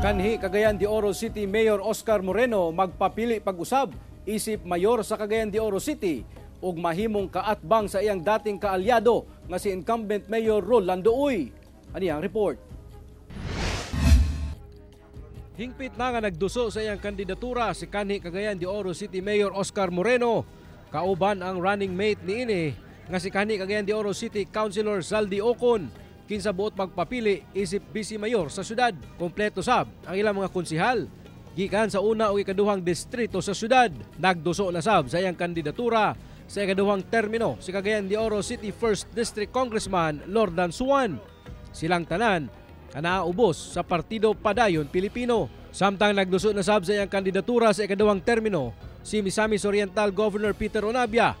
Kanhi Cagayan de Oro City Mayor Oscar Moreno magpapili pag-usab isip mayor sa Cagayan de Oro City ug mahimong kaatbang sa iyang dating kaalyado nga si incumbent Mayor Rolando Uy. Ani ang report. Hingpit na nga nagduso sa iyang kandidatura si kanhi Cagayan de Oro City Mayor Oscar Moreno. Kauban ang running mate niini nga si kanhi Cagayan de Oro City Councilor Zaldy Ocon kinsa buot magpapili isip vice mayor sa syudad. Kompleto sab ang ilang mga konsihal gikan sa una o ikaduhang distrito sa syudad. Nagduso na sab sa iyang kandidatura sa ikaduhang termino si Cagayan de Oro City 1st District Congressman Lordan Suan. Silang tanan ang naaubos sa Partido Padayon Pilipino. Samtang nagduso na sab sa iyang kandidatura sa ikaduhang termino si Misamis Oriental Governor Peter Onabia.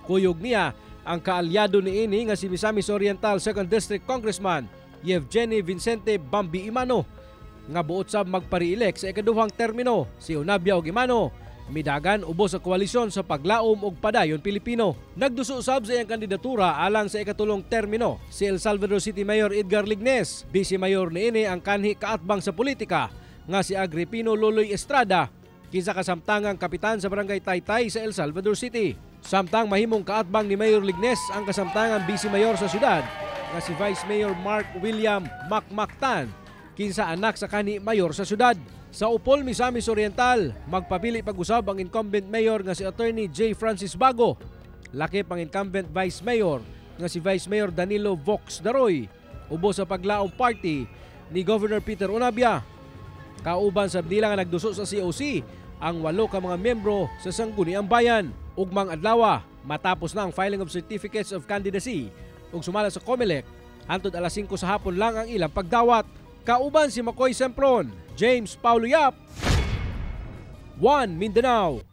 Kuyog niya ang kaalyado niini nga si Misamis Oriental 2nd District Congressman Yevgeny Vicente Bambi Imano nga buot sab magpa-re-elect sa ikaduhang termino. Si Onabia ug Imano midagan ubos sa koalisyon sa Paglaom ug Padayon Pilipino. Nagduso sab sa iyang kandidatura alang sa ikatulong termino si El Salvador City Mayor Edgar Lignes. Vice Mayor niini ang kanhi kaatbang sa politika nga si Agripino Loloy Estrada kinsa kasamtangang kapitan sa Barangay Taytay sa El Salvador City. Samtang mahimong kaatbang ni Mayor Lignes ang kasamtangang Vice Mayor sa syudad nga si Vice Mayor Mark William Macmactan kinsa anak sa kanhi mayor sa syudad. Sa Upol, Misamis Oriental, magpapili pag-usab ang incumbent mayor nga si Attorney J. Francis Bago. Lakip ang incumbent Vice Mayor nga si Vice Mayor Danilo Vox Daroy ubos sa Paglaom Party ni Governor Peter Onabia. Kauban sa nila nga nagduso sa COC ang 8 ka mga miyembro sa Sangguniang Bayan. Ugmang adlaw, matapos na ang filing of certificates of candidacy ug sumala sa COMELEC, hantod alas 5 sa hapon lang ang ilang pagdawat. Kauban si Makoy Sempron, James Paulo Yap, One Mindanao.